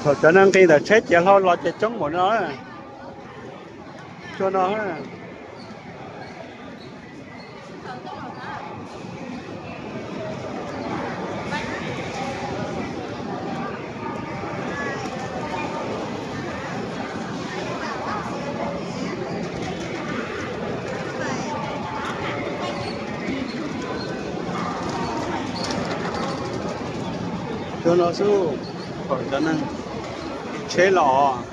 Thaum cov neeg nqis ntawm tsheb ciav hlau los ces coob npaum no. Tsuag no. Tsuag no xwb, thaum cov neeg tsheb los.